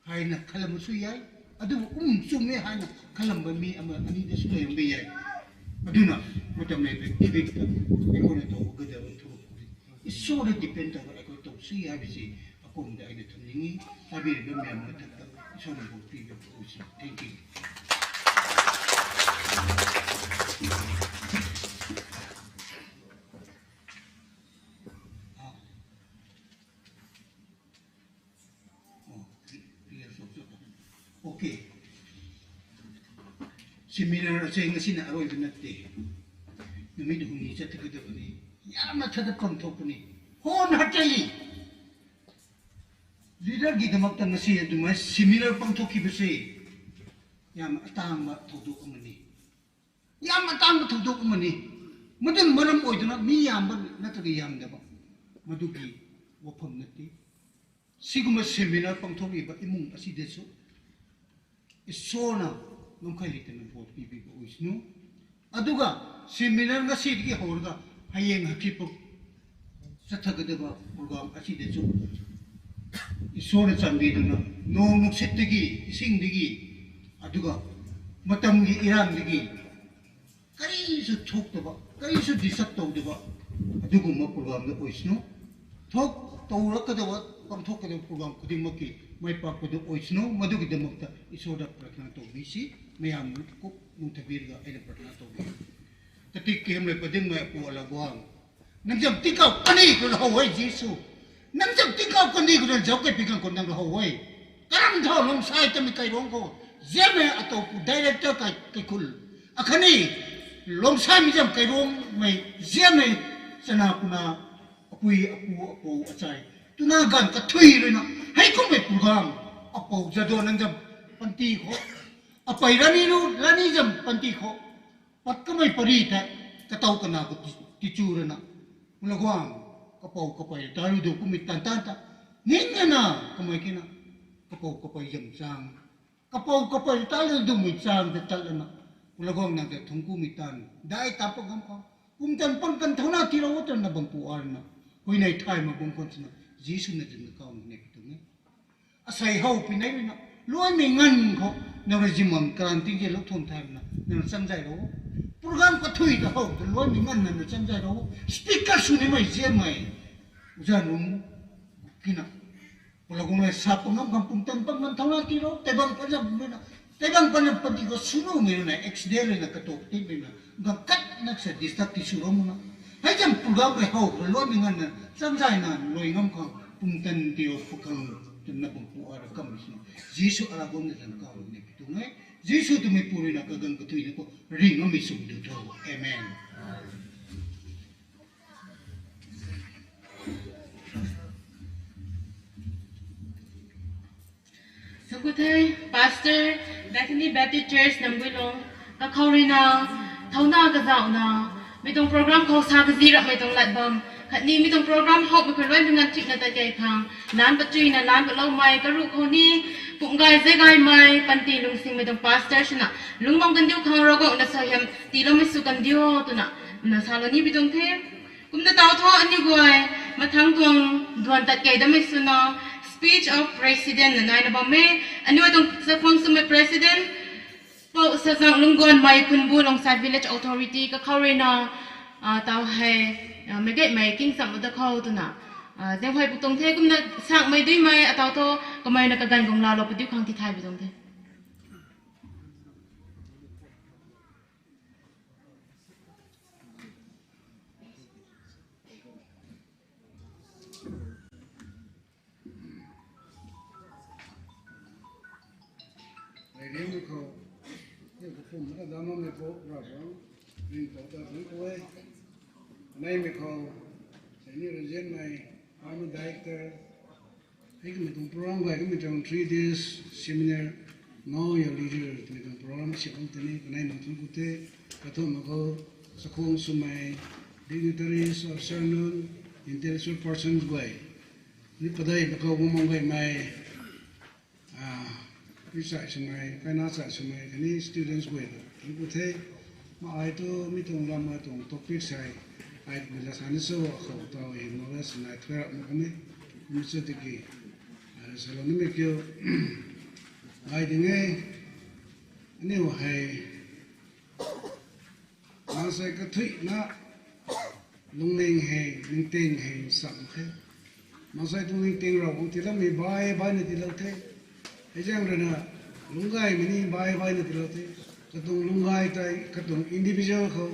Hai na khalam su yai. Adu um chum e hai na khalam ba mi ama ani da su lei um bi yai. Aduna, matam lei pe, ibik ta, ai khou na tau gada ba thu. Isor na depend ta ba, ai khou tau si yai bi si, akum da ai na thum ning e, abi ri ba mi ama ta ta, Isor na bo pi ba thu si. Thank you. Ah. Oh, clear sou sou. Okay. Seminar asei ngasi na aroi bana te. Numei hum ni chat ka da ni. Yamna thada pam thok ni. Hon hatali. Leader gi damak ta ngasi adumai seminar pam thok ki ba se. Yam atang ba thok do amani. Yam atang ba thok do amani. Madun maram oi duna mi yam ba na ta yam da ba. Madu gi wa pham na te. Siguma seminar pang thok i ba imung asi de su. Isor na ngam khai li tana bo pi bi ba ui snu. Aduga seminar ngasi di ki hou ga hayeng haki puk. Sa tha ga da ba program asi de su. Isor na chan bi duna. Nong nuksit di gi, ising di gi. Aduga matam gi iran di gi. Kari su thuk ta ba, kari su disat tau ta ba. Adugu ma program da oi snu. Thok tau ra ka da ba, pang thok ka da program kuding mak ki, mai pak ka da oi snu, madu ki da mak ta, Isor da prathana tau bi si, mayam kuk nung thabir ga, ai na prathana tau bi. Tatik ki ham le pading mai apu ala guang. Nang zam tikau kani khou na how e Jisu. Nang zam tikau kani khou na zauc kai pi khang khou nang how e. Karam thau lungsai tamei kai rong khou. Ziamei atau pu director kai, kai khul. Akhatni lungsai mi zam kai rong mei ziamei chana puna apui apu apu achai. Tuna ganv kathui rui na. Hei kum mei program. Apu zado nang zam panty khou. Apai rani ru, rani zam panty khou. Pat kamei pari the, katau kana khou ti, tichu rana. Pula guang, kapou kapai ta lu du kumei tan tan ta. Ning na, kamei kina, kapou kapai zam chang. Kapou kapai ta lu du mei chang ta tat lana. Pula guang nang ta thung kumei tan. Dai ta pa gam khou. Kum tan pang kan thau na ti rou ta na bang pu ar na. Hui nei thai ma bang khon sina. Jisu na zin na kau na nei pi tu ne. Asei how pi nei rui na, luaimei nganv khou, nang rui zimang karan ting ze luk thun thay rui na, nang rui cham zay rou. Program kathui ta how, ta luaimei nganv nang rui cham zay rou. Speaker sw nimei zianmei, zanung, kina. Pula gung le sa pangam kam pum tan pangam thau na ti rou, tei bang panzam rui na, tei bang panzam panti khou sw numei rui na, accident rui na, katuk titmei na, gam kat nak sa disturb ti sw rou mu na. Hei zam program rui how, rui luaimei nganv na, cham zay na, luai ngam khang, pum tan ti rou phu khang, twna bang pu ara kam rui sina. Jisu ara bam na zan kau rui na pi tu ngai. Jisu twmei pu rui na kagang kathui na khou, ring ngammei sw du tho. Amen. Sakuthei, Pastor, Bethany Baptist Church, Namguilong, kakhou rui na, thauna kazauhna, mei tuang program khou sa kazi rapmei tuang lat bam, khatni mei tuang program howmei khou luaimei nganv thikna tat kei khang, lan patuina, lan paloumei, karuh khou ni, pumh gay ze gaymei, panty lungsingmei tuang pastor swna, lungc bam kandiu khang Ravguangc na suaihiam, tiiloumei sw kandiu, twna, na salou ni pi tuang the. Kumna tau thu aniu guay, mathangc tuang duan tat kei damei swna, speech of president na naina bam e, aniu tuang chakhwang swmei president, Pou Sazang Lungguanmei Khunbu Longsai Village Authority kakhou rui na, ah, tau hei, ah, meic gaymei king cham da khou twna, ah, zaenghuay puk tuang the kumna sangmei duimei atau thu kamei na kaganv guang laalou padiu khang tithay pi tuang the. Rei riu khou, tei khou pum ta dam bammei Pou Ravguangc, ringcthau ta ringcthau e. Neimei khou, senior regionmei, former director, hei kamei tuang program guay kamei tuang three days seminar, Know Your Leader twmei tuang program si bam tini kanei nang thun ku the, kathumhmei khou, chakhwang swmei, dignitaries, officer nunc, intellectual persons guay, ni padeih pakhou guang bam gaymei, ah, mi chai swmei, kaina chai swmei khatni students guay ta thun ku the. Ma ai tu mi tuang lam ai tuang topic sei, ai mei la sa ni cho akhou taw hei knowledge nai thuy rap mak kani, mi cho tiki, ai salou nimei kiu, ai ding e, aniu hei, maansei kathuicna, lungning hei, ningting hei, sam khe. Maansei tuang ningting Ravguangc tiiloumei bai baina tiilou the. Hei zaeng ruina, lungcgaymei ni bai baina tiilou the. Katuang lungcgay tei, katuang individual khou,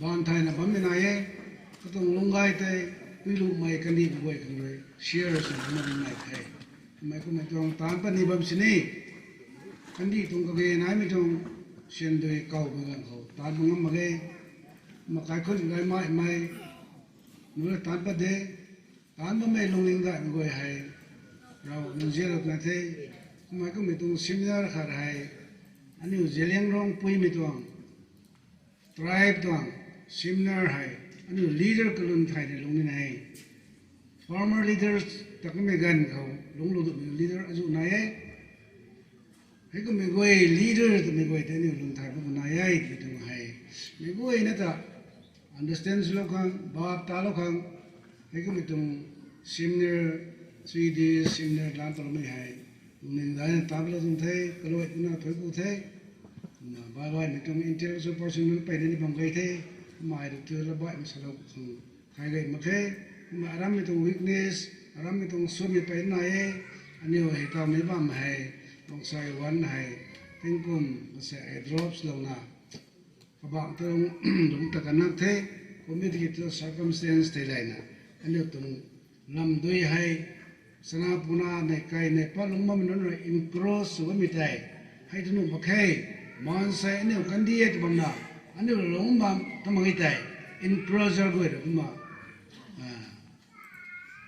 baanv thayna bammei nai e. Katuang lungcgay tei, puilumei kandih kaguay khang rui, share swna bammei nai the. Mei kummei tuang taanc pat ni bam sini, kandih tuang kage naimei tuang, syan dui kawmei ganv khou taanc pat ngam mak ge. Kumna kaikhunc gaymei, mei, nunc taanc pat de, taanc bammei lungning daihmei guay hei, Ravguangc nzianlou twna the. Kumna kummei tuang seminar khat hei, aniu Zeliangrong Puimei tuang, tribe tuang, seminar hei, aniu leader kalun thayna lungning hei, former leaders ta kummei ganv khou, lungclou duhmei leader azuh nai e. Hei kummei guay leader twmei guay tei aniu lun thay bam nai e twmei tuang hei, mei guayna ta understand swlou khang, bap talou khang, hei kummei tuang seminar, three days seminar lam paloumei hei, lungning daihna taanc patlou tuang the, kaluai twna thuanc ku the. Kumna baihmei tuang intellectual person nunc peyna ni bam gay the, mei rui tu la baihmei salou khang thay gay mak khe. Kumna arammei tuang weakness, arammei tuang swmei peyna nai e, aniu hei tawmei bam hei, Lungcshai Wan hei, tingkum kasa hei drops louna, kabangc tuang lungc ta kanak the, kum e tiki tu circumstance theilayna, aniu tuang lam dui hei, chana puna nei kai nei pat lungc bammei nunc rui encroach sw bammei tei, hei tu nuh mak khe, maansei aniu kandih e tw bamna, aniu lungc bam ta mak e tei, encroacher guay rui kumna,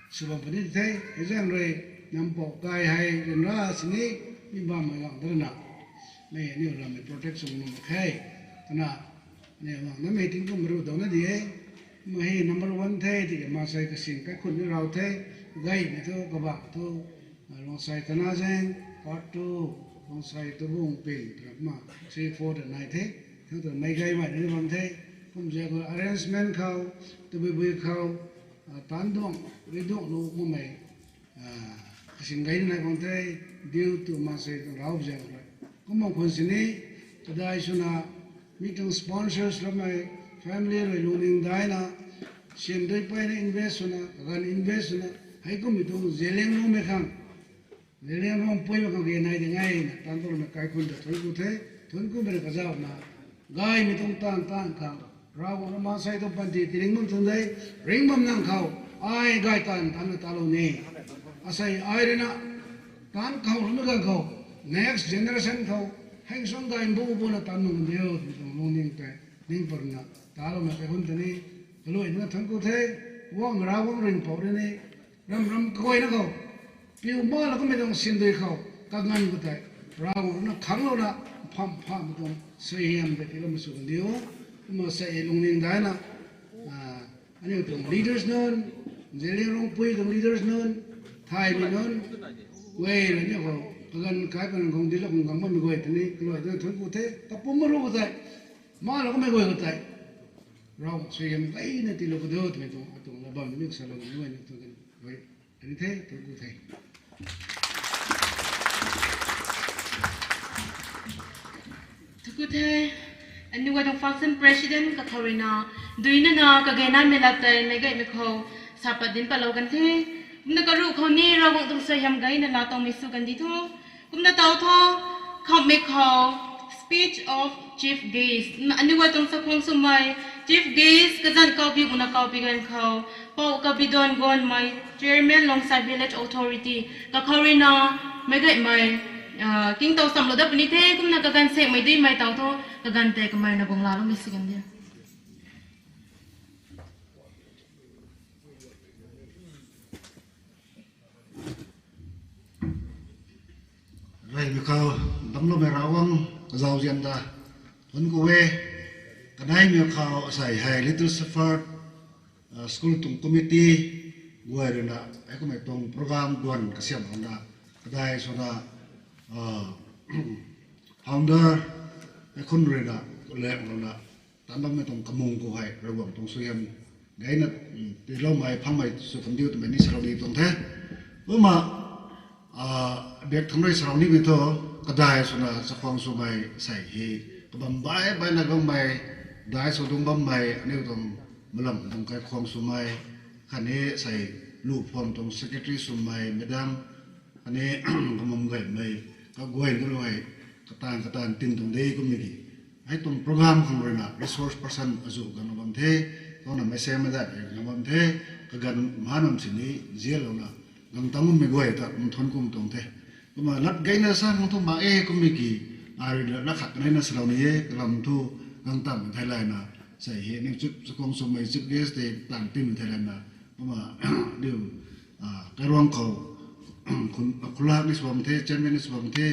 sw bam puni the, hei zaeng rui, nampou kai hei ryanra sini, mi bammei gang darana, mei aniu lammei protect sw nuh mak khe, twna, aniu gang namei tingkum ruh dawna di e, kumna hei number one the tiki maansei kasing kaikhunc ni raw the, gaymei thu kabangc thu, Lungcshai Tanazaeng, part two, Lungcshai Tubung Ping twna kumna three four ta nai the, thang ta meic gaymei ni bam the, kumzaeng khou arrangement khou, tabui bui khou, taanc duang, ri duang nuh makmei, kasing gay ni nai bam the, due to maansei tuang raw zaeng rui. Kumna khwan sini, kadai swna, mi tuang sponsors loumei, family rui lungning daihna, syan dui peyna invest swna, kaganv invest swna, hei kummei tuang Zeliangrongmei khang, Zeliangrong Puimei khang ge nai ding e na, taanc pat loumei kaikhunc ta thuanc ku the, thuanc kumei rui kazauhna, gaymei tuang taanv taanc khang, Ravguangc rui maansei tuang panty tiringc bam tuang de, ringc bam nang khou, ai gay taanv taanna talou ni. Asei ai ruina, taanc khou ruina ganv khou, next generation khou, hei suang gay mbu buna taanv nung kan diu twmei tuang lungning tei, ning parna, taloumei kaikhunc ta ni, kaluai nunc thuanc ku the, guangmei Ravguangc ringhpouc rui ni, ram ram kaguayna khou, piu ma la kummei tuang syan dui khou, kaganv khou tei, Ravguangc ruina khanglouna, pham phamei tuang suaihiam tei tiiloumei sw kan diu, kumna sei lungning daihna, aniu tuang leaders nunc, Zeliangrong Pui tuang leaders nunc, thaymei nunc, guay rui aniu khou, kaganv kai pan khang dilou khang gang bammei guay ta ni, kaluai ta thuanc ku the, kapum maru khou tei, ma la kummei guay khou tei, Ravguangc suaihiam gayna tiilou ka diu twmei tuang, atuang la bam ni mi kasalou ni guayna tuang kan, guay, kani the, thuanc ku the. Thuanc ku the, aniu guay tuang function president kakhou ruina, duinana kage naimei lat tei meic gaymei khou, sa pat dinc patlou kan the. Kumna karuh khou ni Ravguangc tuang suaihiam gayna laa tuangmei sw kan di tho. Kumna taw tho, khamhmei khou, speech of chief guest. Aniu guay tuang chakhwang swmei, chief guest kazanc kaubi kuna kaubi ganv khou, Pou Kabiduan Gonmei, Chairman Lungcshai Village Authority, kakhou ruina, meic gaymei, ningtow chamlou dat puni the, kumna kaganv sekmei duimei taw tho, kaganv tei kamei na guang laaloumei sw kan di. Khou damcloumei Ravguangc kazauzian ta thuanc ku e. Kaneimei khou asei hei Little Shepherd school tuang committee guay ruina heikummei tuang program duan kasiamh lana, kadai swna founder heikhun ruina lak lana taanc bammei tuang kamung khou hei Ravguangc tuang suaihiam gayna tiiloumei phangmei sw kandiu twmei ni salou ni tuang the. Kumna biak thangc rui salou nimei thu, kadai swna chakhwang swmei sei hei kabam baih baih nai bammei, dai sw dungc bammei aniu tuang malam tuang kaikhwang swmei khatni sei lu phuam tuang secretary swmei madam khatni kamam gaymei kaguay nunc rui kataanv kataanv tin tuang de kummei ki hei tuang program khang ruina resource person azuh ganna bam the, kauna mei sammei dai ganna bam the, kaganv mhanam sini zianlouna gang tangc bammei guay ta kum thuanc kum tuang the. Kumna lat gayna sa khang thu mak e kummei ki, ai rui lat khat kaneina salou ni e, kalam thu gang tangc theilayna sei hei aniu chakhwang swmei chief guest tei taanv tinmei theilayna, kumna aniu kairuang khou khulak ni sw bam the, chairman ni sw bam the,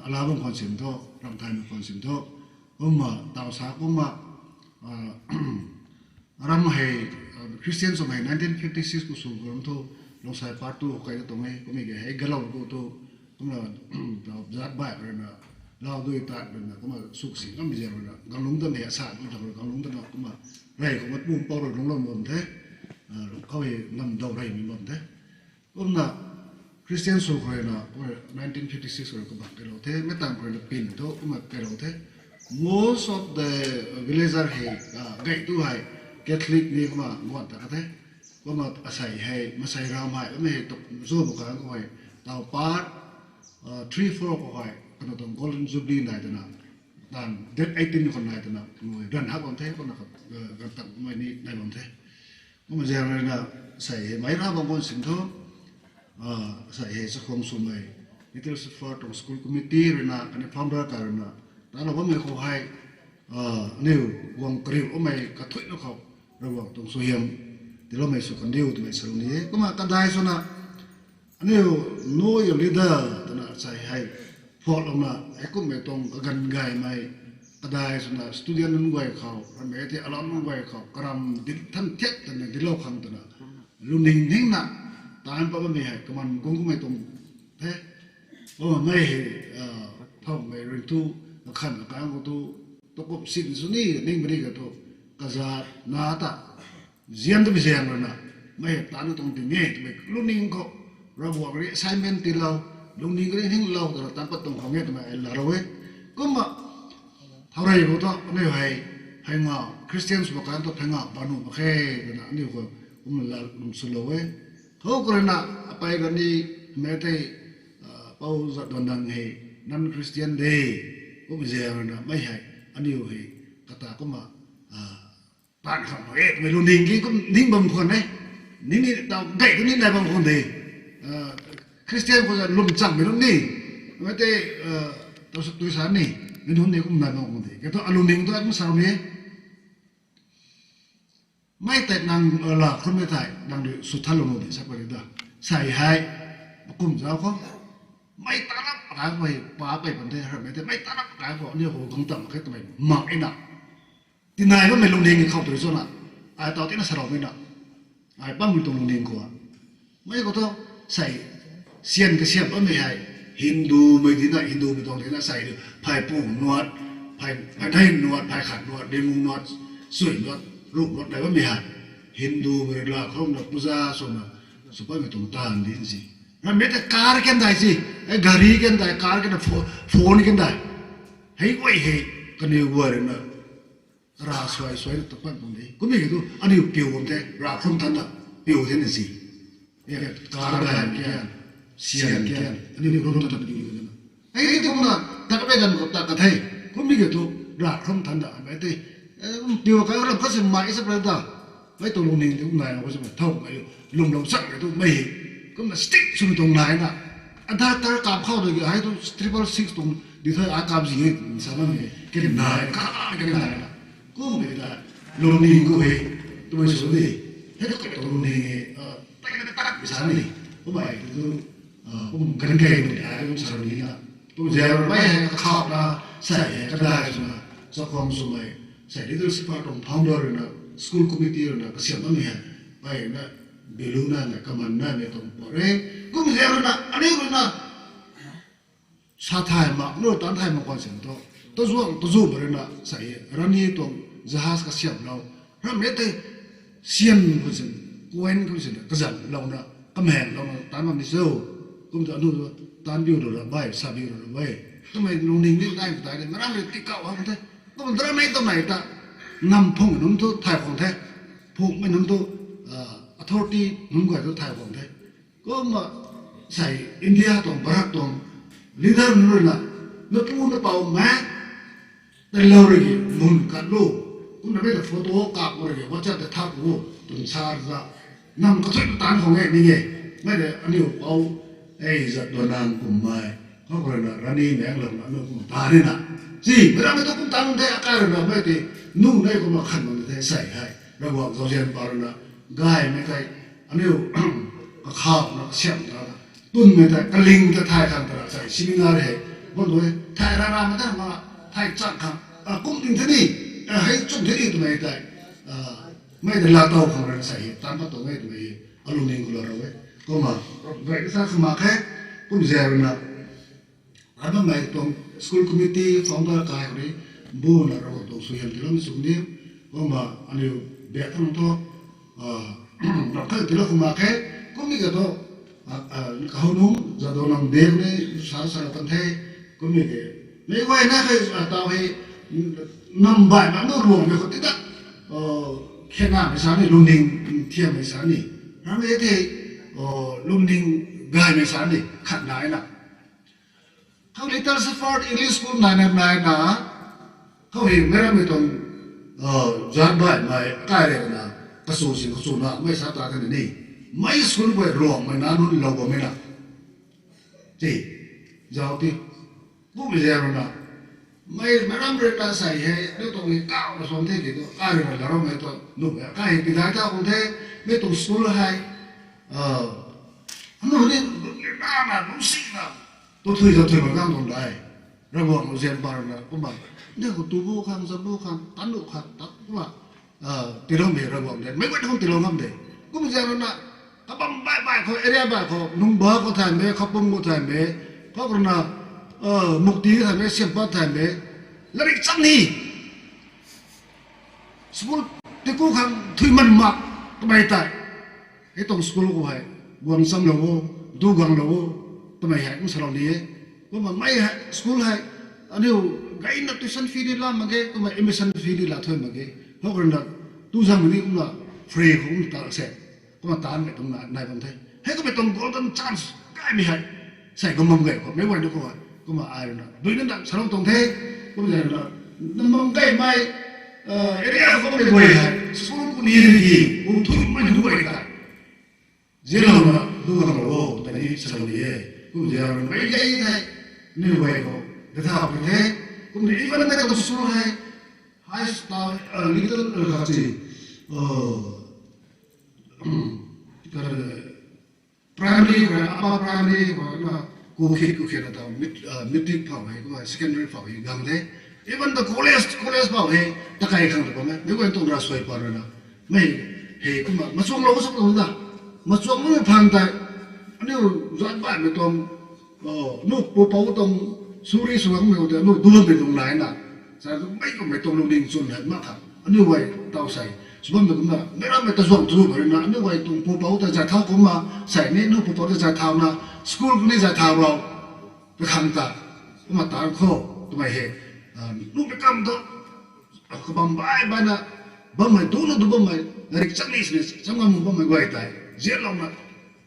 ala bam khwan sim thu, ramh thaymei khwan sim thu, kumna taw sa kumna aram hei Christian swmei nineteen fifty six khou sw ram thu, Longsai part two khou kai ta tuang e, kummei ki hei galou khou thu, kumna zat baih ruina, lau dui tat ruina, kumna suk si ngammei zaeng ruina, ganglungc ta ni asa ni ta ganglungc ta na, kumna rey khou mat pum pou rui lungclou bam the, khou hei nam daw reymei bam the. Kumna Christian sw khou ruina nineteen fifty six khou rui kabak kailou the, meic tang khou ruina pin thu kumna kailou the. Most of the villager hei gay tu hei Catholic ni kumna guan ta ka the. Kumna asei hei masei ram hei bammei hei tuk zu bu khang khou hei taw part three, four khou hei kanu tuang Golden Jubilee nai twna, taanv date eighteen khou nai twna, ranv hak bam the, kumna khat ganv tangmei ni nai bam the. Kumna zaeng ruina sei hei meic ra bam khwan sim thu, sei hei chakhwang swmei Little Shepherd tuang school committee ruina khatni founder kai ruina taanclou bammei khou hei aniu guang kariu bammei kathuicna khou Ravguangc tuang suaihiam tiiloumei sw kandiu twmei salou ni e. Kumna kadai swna aniu Know Your Leader twna sei hei phuaklouna, heikumhmei tuang kaganv gaymei, kadai swna student nunc guay khou, ramei tei alau nunc guay khou karam dinthan thiak twna dinclou khang twna lungning ningna taanc pat bammei hei kaman kung kummei tuang the. Bammei hei thowmei rui thu, kakhan kakang khou thu, takum sin sw ni ning puni ka thu, kazat na ta zian twmei zaeng ruina mei hei taanc tuang ding e twmei lungning khou Ravguangc rui assignment tiilou, lungning rui ninglou twna taanc pat tuang khang e twmei ai laalou e. Kumna thow rey khou thu aniu hei phey nga, Christian sw mak kang thu phey nga banu mak khe twna aniu khou kumna laa lung swlou e. Khou khou ruina apei kani mei tei pou zat duan dang hei non-Christian de, kummei zaeng ruina mei hei aniu hei kata kumna taanv khang mak e twmei lungning ki kum ning bam khwan e. Ning ni taw gay tu ni nai bam khwan de. Christian khou lwm changmei lum ni, mei tei taw suk tui sa ni, mei nunc ni kum nai bam khwan de. Kei thu alungning tu kum sa ni mei tei nang laa khrummei thei nang rui sw thanlou nu de sa pary da. Sei hei kum zauc khou mei tarap kai khou hei pa pey pan the, ramei tei mei tarap kai khou aniu khou gang tam khe twmei mak e na. Tinai bammei lungning khou tu rui swna ai taw tina saloumei na, ai bammei tuang lungning khou mei khou thu sei syan kasiam bammei hei Hindumei dina, Hindumei tuang dina sei phey pung nuat, phey, phey thei nuat, phey khat nuat, ringu nuat, sui nuat, ruk nuat nai bammei hei Hindumei rui laa khrummei puja swna sw bammei tuang taanv di si. Ramei tei car kan dai si, gari kan dai, car kan dai, pho-, phone kan dai. Hei guay hei kaniw guay ruina rav suai suaina ta pat bam de. Kummei ki thu aniu piu bam the, rav khrum than ta piu the na si. Car gay kian, syan kian, aniu khrum than ta piu the na. Hei ti kumna ta kapey ganv khou ta ka the. Kummei ki thu rav khrum than ta mei tei piu kai ram khat si mai sa pary ta. Mei tuang lungning ti kum nai na khou swmei thow mei lwmlou chakmei tu mei hei kumna stick swmei tuang nai na. Adha tar kap khou de ki hei tu triple six tuang di thei a kap zi e sa bammei ki nai ka ka nai na. Kummei ta lungning khou hei twmei sw ni, hei tu kai tuang lungning hei ta sa ni. Kummei tu kum kan kei ni ai kum sa ni na. Kum zia rui mei hei kakhauna, sei hei kadai swna, chakhwang swmei, sei leadership tuang founder rui na, school committee rui na kasiam bammei hei, mei na, bilu na, mei kaman na, mei tuang pare. Kum zia rui na, aniu rui na, sa thay mak, nu tan thay mak kwan sin tu. Tazuang, tazuh ma rui na, sei hei, Rani tuang jahaz kasiamlou. Ram e tei, sian khou sin, coin khou sin, kazanlouna, kamhanglouna, tan bam ni cho. Kum ta anu tu, tan biu rui ra bai, sa biu rui ra bai. Twmei lungning ni nai ta de, maram rui tikau hang the. Kum dra nei twmei ta, nam phung nunc thu thay khwang the. Phungmei nunc thu, ah, authority nunc guay thu thay khwang the. Kumna, sei India tuang, Bharat tuang, leader nunc rui na, na pu na pou mei, tei lou rui ki mun kat lu. Kumna mei ta photo kap rui ki WhatsApp ta thak lu, tun sa za. Nam kathui ta tan khwang e ni e. Mei de aniu pou, ei zat dua nang kummei. Khou khou rui na, Rani mei ang lou na, aniu kum ta ni na. Si, mei ram mei tu kum tan the, akai rui na, mei ti, nu nei kumna khan bam the, sei hei. Ravguangc zauzian pa rui na, gaymei tei, aniu, kakhauna, kasiam ta na, tunmei tei, kaling ta thay khang ta ra, sei, seminar hei, bam tu e, thay ra ra mei ta ma, thay chang khang, a, kum ding the ni, a, hei chum the ni twmei tei, a, mei ta laa tow khang ra sei hei, tan pat tuang e twmei hei, alungning khou lou ra e. Kumna, gay kasa khama khe, kum zia rui na, Ram bammei tuang school committee founder kai khou ni, bu na Ravguangc tuang suaihiam tiiloumei sw ni, kumna aniu biak thang thu, ah, ram khat tiilou kumna khe, kummei ka thu, ah, ah, kahou nunc, Jadonang Dev ni sa sa kan the, kummei ke, meic guayna khe, ah, taw hei, nam baihmei nu Ruangmei khou ti ta, ah, khenamei sa ni, lungning thiammei sa ni, ram e the, ah, lungning gaymei sa ni, khat nai na. Khou Little Shepherd English School nai na nai na, khou hei meic rammei tuang, ah, zat baihmei kai rey na, kasu sin khou chuna mei sa ta the ni, mei school guay Ruangmei na nunc lou bammei na, ti, zauc ti, kummei zia rui na, mei, meic ram rui na sei hei, aniu tuang hei kauna suan the ki tu, kai rui na laa rammei tu, nuh e, kai hei ti dai ta kum the, mei tuang school hei, ah, anu ni, na na, lungsi na, tu thui zau thui mak gang tuang dai. Ravguangc zian pa rui na, kumna, ni khou tu bu khang, zam bu khang, tan lu khang, tan kumna, ah, tiiloumei Ravguangc de, meic guay na kum tiilou ngam de. Kum zia rui na, kabam baih baih khou, area baih khou, Nungba khou thaymei, Khapum khou thaymei, khou rui na, ah, Mukti thaymei, Siampat thaymei, latrik cham ni. School tiku khang thui man mak twmei tei. Hei tuang school khou hei, guang chamlou o, du ganglou o, twmei hei kum salou ni e. Kumna mei hei, school hei, aniu gayna tuition fee ni laa mak ge, kumna admission fee ni laa thuy mak ge. Khou rui na, tu zang ni kumna free khou kum ta se. Kumna taanmei tuang na, nai bam the. Hei kummei tuang golden chance, gaymei hei. Sei kum bam gay khou, meic guay na khou hei. Kumna ai rui na, dui na na, salou tuang the. Kumna zai rui na, nam bam gaymei, ah, area khou mei guay hei. School ku ni ni ki, kum thumei nunc guay ta. Zianlouna, du ganglou o, tei ni salou ni e. Kum zia rui na, mei gay the. Ni guay khou, de tha pui the. Kumna even mei tuang school hei. High school, ah, little, ah, khat si, ah, primary, upper primary, kumna, ku khit, ku khit na ta, met-, ah, matric phou hei, kumna secondary phou hei, gang the. Even the college, college phou hei, takai khang ta bam e, meic guay tuang ravsuai pa rui na. Mei, hei kumna, machuanglou sw tuang da. Machuanglou phang tei, aniu zat baihmei tuang, oh, nu pupouc tuang, suri sw ngam mei tei, nu duanmei tuang nai na. Sa tu mei kummei tuang lungning chwn hei mak kha. Aniu guay taw sei. Sw bammei kumna, meic rammei ta zuang tu rui na, aniu guay tuang pupouc ta zay thau kumna, sei ni nu pupouc ta zay thau na, school khou ni zay thau rou. Kakhang ta, kumna tan khou, twmei hei, ah, nuhmei kam thu, kabam baih baih na, bammei, duna du bammei, latrik cham ni sini, cham ngam bammei guay tei, zianlouna,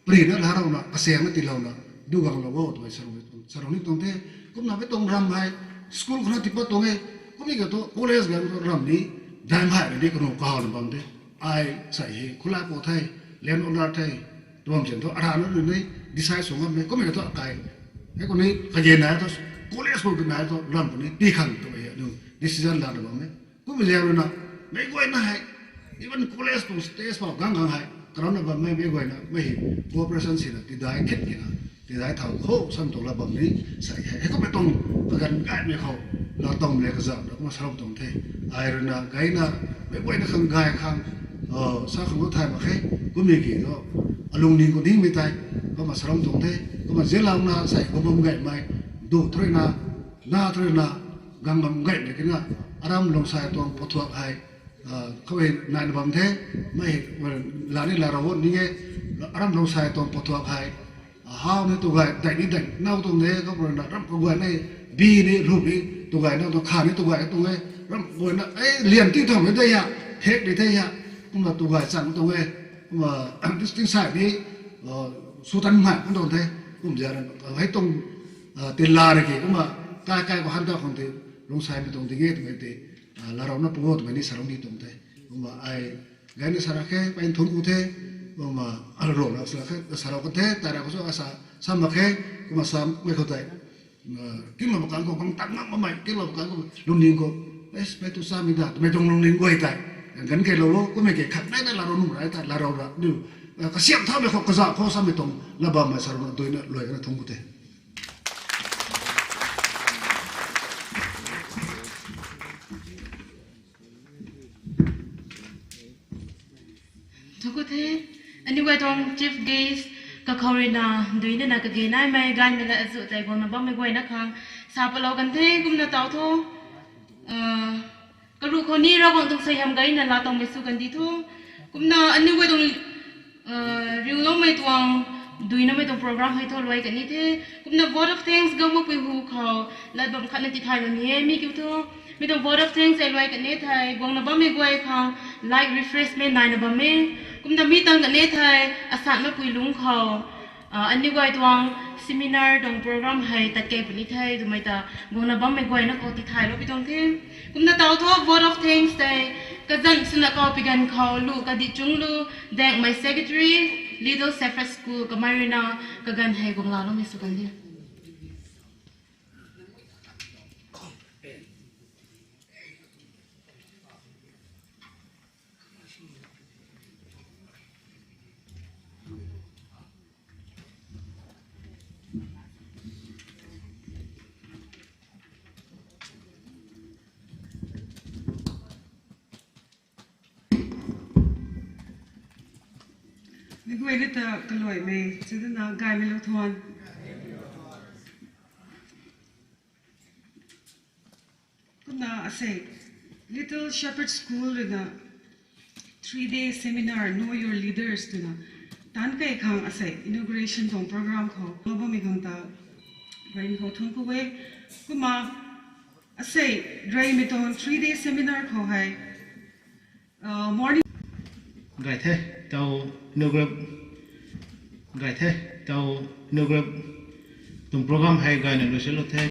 pary na laa rouna, kasaeng na tiilouna, du ganglou o, twmei sarou ni tuang, sarou ni tuang the, kumna mei tuang ram hei, school khou na tiipat tuang e, kummei ka thu, college ganv khou ram ni, dam hei ni kanu kahawna bam the, ai, sei hei, khulai pou the, land owner the, twbam zian thu, arana rui ni, decide sw ngam e, kummei ka thu akai, hei khou ni, kage nai thu, college khou nai thu, ram khou ni, tii khang twmei hei, aniu, decision lana bam e. Kummei zaeng rui na, meic guayna hei, even college tuang stage phou gang gang hei, Rana bammei mei guayna mei hei cooperation sina tidai khet kina, tidai thau khou sam tuang la bam ni, sa hei, hei kummei tuang kaganv gaymei khou, la tuang le kazauh na kumna saram tuang the. Ai ruina gayna, mei guayna khang gay khang, sa khang tu thay mak khe, kummei ki tu, alungning khou ningmei tei, kumna saram tuang the, kumna zianlouna sei guang bam gaymei, du thu ruina, na thu ruina, gang bam gaymei kina, aram lungsai tuang pathuak hei, khou hei naina bam the, mei hei, la ni la rou ni e, aram lungsai tuang pathuak hei, how ni tu gay, dei ni dei now tuang de, khou ruina ram kaguay ni, bi ni, lum ni, tu gay now tuang kha ni tu gay tuang e, ram guayna, e, lian ti tuang ni de ha, thek ni the ha, kumna tu gay chang tuang e, kumna, distinct sai ni, sutan mai kan tuang the, kum zia, hei tuang, tila rui ki, kumna, kai kai khou han ta khang ti, lungsaimei tuang ding e twmei ti, larauna pu twmei ni sarou ni tuang the, kumna ai, gayna sa ra khe, pai nthum ku the, kumna, rona sa khe, sarou kan the, tara khou sa, sa mak khe, kumna samei khou tei, kinglou bakang khou bang tang ngam mamei, kinglou bakang khou lungning khou, e, mei tu samei da twmei tuang lungning guay tei, gan keylou o, kummei ke khat nei na larou num ra tei, larou ra, niu, kasiam thaumei khou kazauh khou samei tuang, la bammei sarouna duina luai kana thum ku the. Thunc ku the, aniu guay tuang chief guest, kakhou ruina, duina na kage naimei gaymei la azuh tei guangna bammei guayna khang, sa palou kan the, kumna taw tho, karuh khou ni Ravguangc tuang suaihiam gayna laa tuangmei sw kan di tho, kumna aniu guay tuang, riuloumei tuang, duinamei tuang program hei thu luai kan ni the, kumna vote of thanks gang makpui hu khou, lat bam khatna tithaylou ni e, mi kiu thu, mi tuang vote of thanks hei luai kan e thei, guangna bammei guay khang, light refreshment naina bam e, kumna mi tang kan e thei, asat makpui lungc khou, aniu guay tuang seminar tuang program hei tat key puni the twmei ta, guangna bammei guayna khou tithaylou pi tuang the. Kumna taw tho vote of thanks tei, kazanc swna kau pi ganv khou lu kadih chungc lu, Daengmei secretary, Little Shepherd School kamei ruina, kaganv hei guanglaloumei sw kan di. Meic guayna ta kaluaimei chadana gaymei lou thuan. Kumna asei Little Shepherd School ruina three day seminar Know Your Leaders twna taanc key khang asei inauguration tuang program khou lou bammei khang ta reymei khou thunc ku e. Kumna asei reymei tuang three day seminar khou hei morning gay the, taw inaugurate, gay the, taw inaugurate tuang program hei gayna lusilou the.